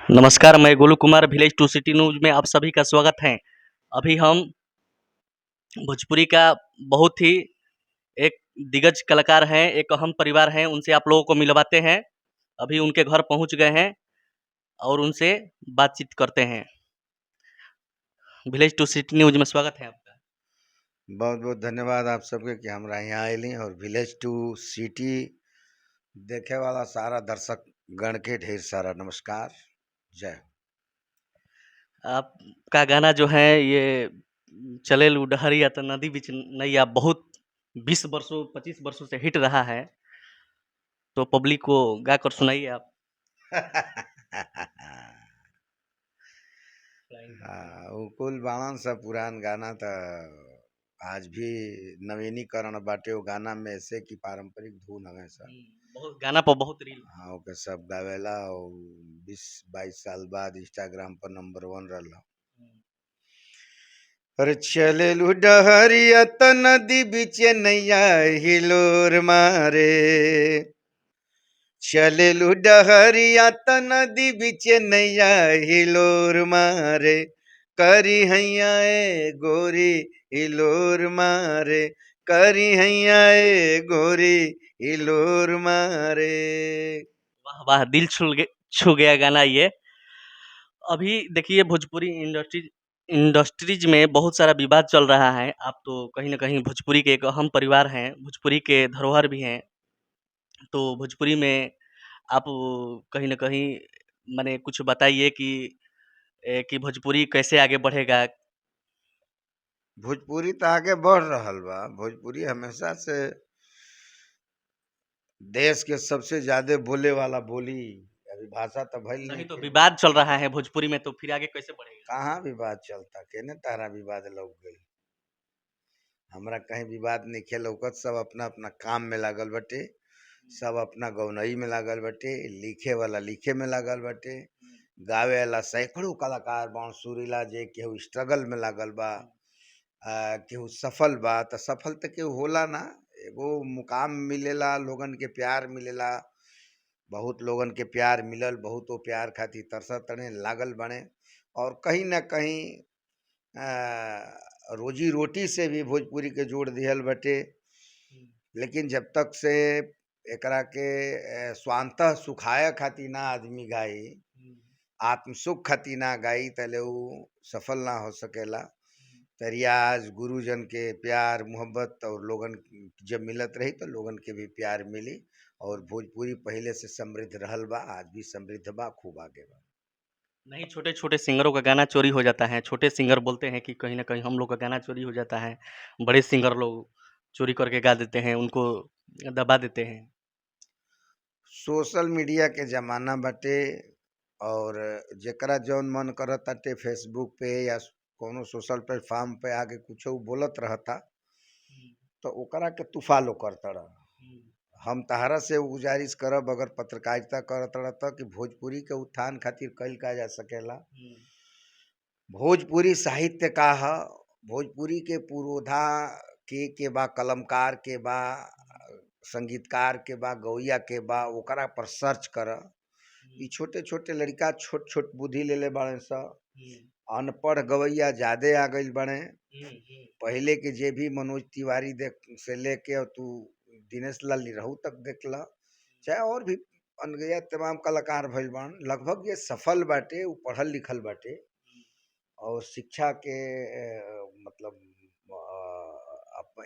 नमस्कार, मैं Golu Kumar village to city news में आप सभी का स्वागत है। अभी हम भोजपुरी का बहुत ही एक दिग्गज कलाकार हैं, एक अहम परिवार हैं, उनसे आप लोगों को मिलवाते हैं। अभी उनके घर पहुंच गए हैं और उनसे बातचीत करते हैं। विलेज टू सिटी न्यूज में स्वागत है आपका। बहुत बहुत धन्यवाद आप सबके कि हमरा यहाँ अयली और विलेज टू सिटी देखे वाला सारा दर्शक गण के ढेर सारा नमस्कार। जय हो। आपका गाना जो है ये चलेलू डहरिया त नदी बीच नैया बहुत 20 वर्षों 25 वर्षों से हिट रहा है, तो पब्लिक को गा कर सुनाइए आप। हाँ, उ कुल बाड़न सब पुरान गाना त आज भी नवीनीकरण बाटे उ गाना में ऐसे कि पारंपरिक धुन हवे सब। बहुत गाना पर बहुत रील। हाँ, ओके सब गावेला और 20-22 साल बाद इंस्टाग्राम पर नंबर 1 रहल। अरे चलेलू डहरिया त नदी बीच नैया हिलोर मारे, चलेलू डहरिया त नदी बीच नैया हिलोर मारे, करी हैया ए गोरी हिलोर मारे, करी हैया ए गोरी हिलोर मारे। वाह वाह, दिल छू गया गाना ये। अभी देखिए भोजपुरी इंडस्ट्रीज में बहुत सारा विवाद चल रहा है। आप तो कहीं ना कहीं भोजपुरी के एक अहम परिवार हैं, भोजपुरी के धरोहर भी हैं, तो भोजपुरी में आप कहीं ना कहीं माने कुछ बताइए कि भोजपुरी कैसे आगे बढ़ेगा। भोजपुरी तो आगे बढ़ रहल बा। भोजपुरी हमेशा से देश के सबसे ज्यादा बोले वाला बोली, अभी भाषा तो भइल नहीं नहीं तो के। विवाद चल रहा है भोजपुरी में, तो फिर आगे कैसे बढ़ेगा? कहाँ विवाद चलता, केने तारा विवाद लग गई? हमरा कहीं विवाद नहीं लौकत। सब अपना अपना काम में लागल बटे, सब अपना गौनई में लागल बटे, लिखे वाला लिखे में लागल बटे, गावे वाला सैकड़ों कलाकार बाण सुरीला जे केहू स्ट्रगल में लागल बा, केहू सफल बा। तो सफल तो केहू होला ना, एगो मुकाम मिलेला, लोगन के प्यार मिलेला। बहुत लोगन के प्यार मिलल, बहुत वो प्यार खातिर तरसत तड़े लागल बने और कहीं ना कहीं रोजी रोटी से भी भोजपुरी के जोड़ दिहल बटे। लेकिन जब तक से एकरा के स्वांतः सुखाय खातिर ना आदमी गाई, आत्मसुख खातिर ना गाई, तले उ सफल ना हो सकेला। त रियाज, गुरुजन के प्यार मोहब्बत और लोगन जब मिलत रही तो लोगन के भी प्यार मिली और भोजपुरी पहले से समृद्ध रहल बा, आज भी समृद्ध बा, खूब आगे बा। नहीं, छोटे छोटे सिंगरों का गाना चोरी हो जाता है। छोटे सिंगर बोलते हैं कि कहीं ना कहीं हम लोग का गाना चोरी हो जाता है, बड़े सिंगर लोग चोरी करके गा देते हैं, उनको दबा देते हैं। सोशल मीडिया के ज़माना बाटे और जेकरा जौन मन करत ताटे फेसबुक पे या कोनो सोशल प्लेटफॉर्म पे आके कुछो बोलत रहता तो ओकरा के तू फॉलो करता रह। हम तहरा से गुजारिश करब, अगर पत्रकारिता करत रहत कि भोजपुरी के उत्थान खातिर कइल का जा सकेला। भोजपुरी साहित्य का ह, भोजपुरी के पुरोधा के बा, कलमकार के बा, संगीतकार के बा, गवैया के बा, ओकरा पर सर्च कर। ई छोटे छोटे लड़का छोट छोट बुद्धि लेले बाड़े स, अनपढ़ गवैया ज्यादे आ गइल बाड़े। पहले के जे भी मनोज तिवारी देख से लेके और तू दिनेश लाल निरहू तक देख ल, चाहे और भी अनगैया तमाम कलाकार भइल बाड़न, लगभग ये सफल बाटे, उ पढ़ल लिखल बाटे और शिक्षा के मतलब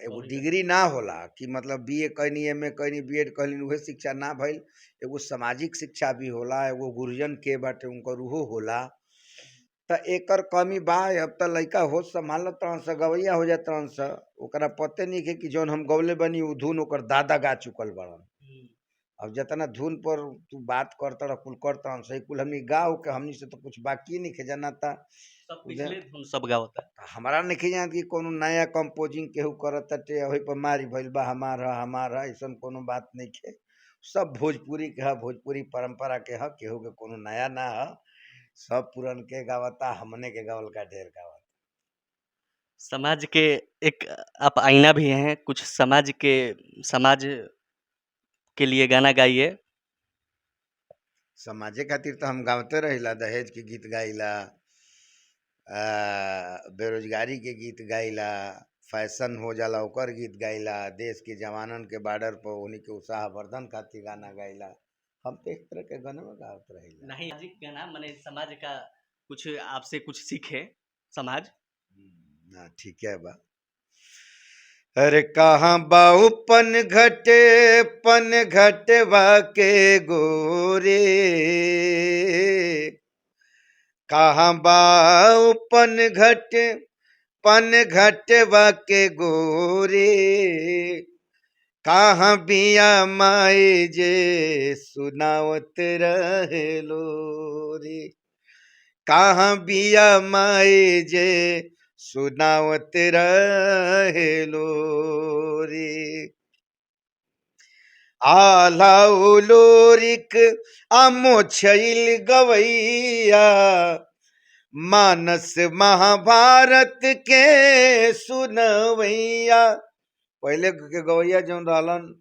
एगो डिग्री ना होला कि मतलब बीए कैनी, एमए कैनी, बीएड कैनी, उहे शिक्षा ना भइल। एगो सामाजिक शिक्षा भी होला, एगो गुरुजन के बाटे उनकर उहो होला। त एकर कमी बा। अब त लइका होश संभालत तड़न स, गवैया हो जात तड़न स, ओकरा पते नइखे कि जौन हम गौले बनी उ धुन ओकर दादा गा चुकल बड़न। अब जितना धुन पर तू बात कर तड़ कुल कर तड़न स, कुल हमनी गाओ के हमनी से तो कुछ बाकी नइखे जनाता। सब पिछले धुन सब गावता। हमरा नइखे जानत कि कोनो नया कंपोजिंग केहू करत ताटे, ओही पर मारी भइल बा हमार ह हमार ह, अइसन कोनो बात नइखे। सब भोजपुरी के ह, भोजपुरी परंपरा के ह, केहू के कोनो नया ना ह। सब पुरन के गावता, हमने के गावल का ढेर गावता। समाज के एक आप आईना भी हैं, कुछ समाज के लिए गाना गाइए। समाजे खातिर तो हम गावते रहिला, दहेज के गीत गाइला, बेरोजगारी के गीत गाइला, फैशन हो जाला ओकर गीत गाइला, देश के जवानन के बॉर्डर पर उन्हीं के उत्साहवर्धन खातिर गाना गाइला। हम तो एक तरह के गाना गावत रहिला। नहीं, सामाजिक गाना माने समाज का कुछ आपसे कुछ सीखे समाज। ना, ठीक है बा। अरे कहाँ बाऊ पन घटे पन घटवा के गोरे, कहाँ बाऊ पन घटे पन घटवा के गोरे, कहाँ बिया माए जे सुनावत रहे लोरी, कहाँ बिया माए जे सुनावत रहे लोरी। आल्हा लोरिक आमो छैल गवैया, मानस महाभारत के सुनवैया। पहले के गवैया जौन रहलन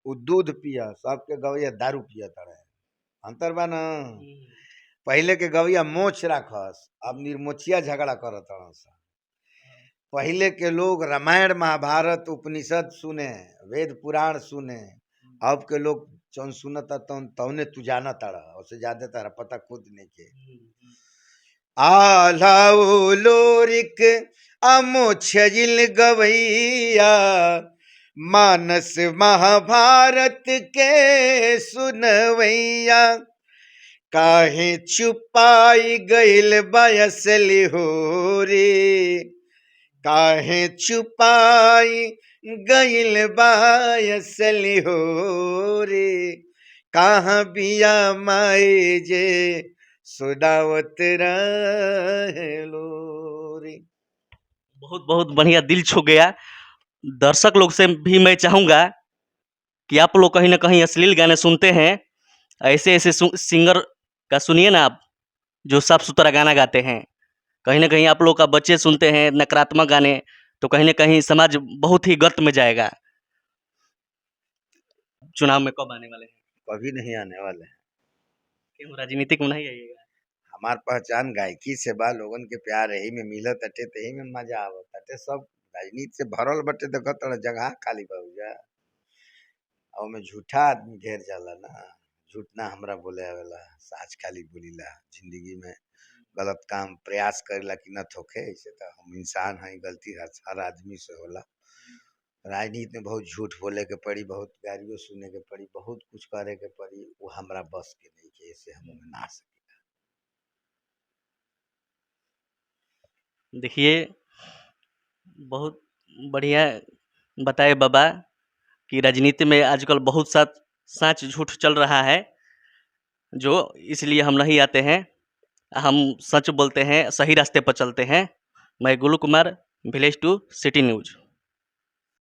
उ दूध पिया, सबके गवैया दारू पिया तारे, अंतर बा ना। पहले के गवैया मोछ राखस, अब निर्मोछिया झगड़ा करत सन। पहले के लोग रामायण महाभारत उपनिषद सुने, वेद पुराण सुने, अब के लोग जौन सुनता तौन तौने तू जाना तारा, उससे ज्यादा तारा पता खुद नहीं के। आल्हा लोरिक अमो छजिल गवैया, मानस महाभारत के सुनवैया, काहे छुपाई गइल बयसली हो रे, काहे छुपाई गइल बायसली हो रे, कहाँ बिया माए जे सुनावत रहे लोरी। बहुत बहुत बढ़िया, दिल छू गया। दर्शक लोग से भी मैं चाहूँगा कि आप लोग कहीं ना कहीं अश्लील गाने सुनते हैं, ऐसे ऐसे सिंगर का सुनिए ना आप, जो साफ सुथरा गाना गाते हैं। कहीं ना कहीं आप लोग का बच्चे सुनते हैं नकारात्मक गाने, तो कहीं ना कहीं समाज बहुत ही गर्त में जाएगा। चुनाव में कब आने वाले हैं? कभी नहीं आने वाले हैं। क्यों, राजनीतिक में नहीं आइएगा? हमार पहचान गायकी से बा, लोगन के प्यार यही में मिलत अटे, त एही में मजा आवत अटे। सब राजनीति से भरल बटे, देखत तारा जगह खाली बा ओइजा, और ओमे झूठा आदमी घेर जाला ना। झूठ ना हमरा बोले आवेला, साच खाली बोलीला। जिंदगी में गलत काम प्रयास करेला कि न थोके, ऐसे तो हम इंसान हैं, गलती हर आदमी से होला। राजनीति में बहुत झूठ बोले के पड़ी, बहुत गारियों सुने के पड़ी, बहुत कुछ करे के पड़ी, वो हमरा बस के नहीं के, ऐसे हम ओमे ना सकी। देखिए, बहुत बढ़िया बताए बाबा कि राजनीति में आजकल बहुत सा सच झूठ चल रहा है, जो इसलिए हम नहीं आते हैं। हम सच बोलते हैं, सही रास्ते पर चलते हैं। मैं Gulu Kumar, village to city news.